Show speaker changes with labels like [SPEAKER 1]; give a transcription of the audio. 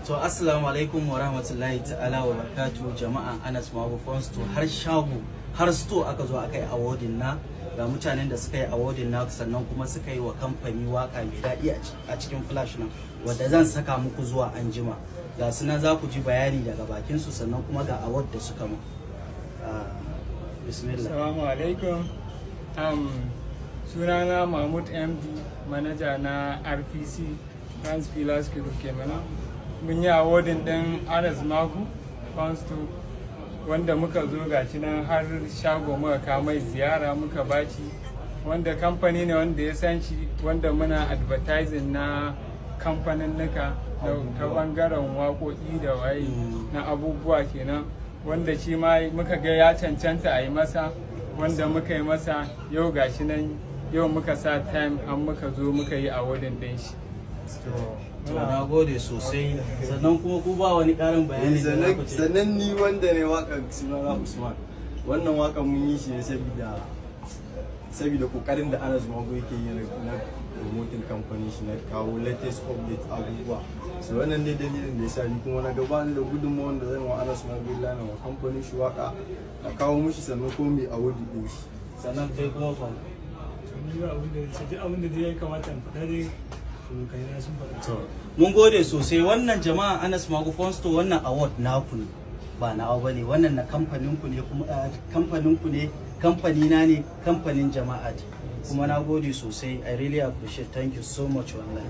[SPEAKER 1] To, assalamu alaikum wa rahmatullahi ta'ala wa barakatuh. Jama'a, Anas Magu Phone Store, har shago, har store aka zo aka yi awarding na. Ga mutanen da suka yi awarding na, sannan kuma suka yi wa kamfani waka mai daɗi a cikin flash nan, wadda zan saka muku zuwa anjima. Ga su nan, za ku ji bayani daga bakin su, sannan kuma ga award da suka mu. Ah, bismillah.
[SPEAKER 2] Assalamu alaikum. Sunana Mahmud MD, manaja na RPC, Trans Pillars Group kenan. Mun yi awarding ɗin Anas Magu, Consto, wanda muka zo gashi nan har shago muka kawo mai ziyara muka bashi, wanda kamfani ne wanda ya san shi, wanda muna advertising na kamfanin nuka ta bangaren waƙoƙi da waye na abubuwa kenan, wanda shi ma muka ga ya cancanta a yi masa, wanda muka yi masa yau. Gashi nan, yau muka sa time an muka zo muka yi awarding din shi.
[SPEAKER 1] To, na gode sosai. Sannan kuma ku, ba wani ƙarin bayani da za ku ce?
[SPEAKER 3] Sannan ni wanda ne waƙar, sunana Usman. Wannan waƙar mun yi shi ne saboda kokarin da Anas Mago yake yi na promoting company shi, na kawo latest update abubuwa. So wannan ne dalilin da yasa ni kuma na ga bani da gudunmawar da zan wa Anas Mago illa na wa kamfanin shi waka, na kawo mishi, sannan kuma mai award din shi.
[SPEAKER 1] Sannan kai kuma fa?
[SPEAKER 4] To, ni ba abin da sai duk abin da dai ya kamata in faɗa dai, abokaina sun faɗa.
[SPEAKER 1] To, mun gode sosai. Wannan jama'a, Anas Magu Phone Store, wannan award naku ne, ba nawa bane. Wannan na kamfanin ku ne, kuma kamfanin ku ne, kamfani na ne, kamfanin jama'a ne kuma. Na gode sosai. I really appreciate. Thank you so much wallahi.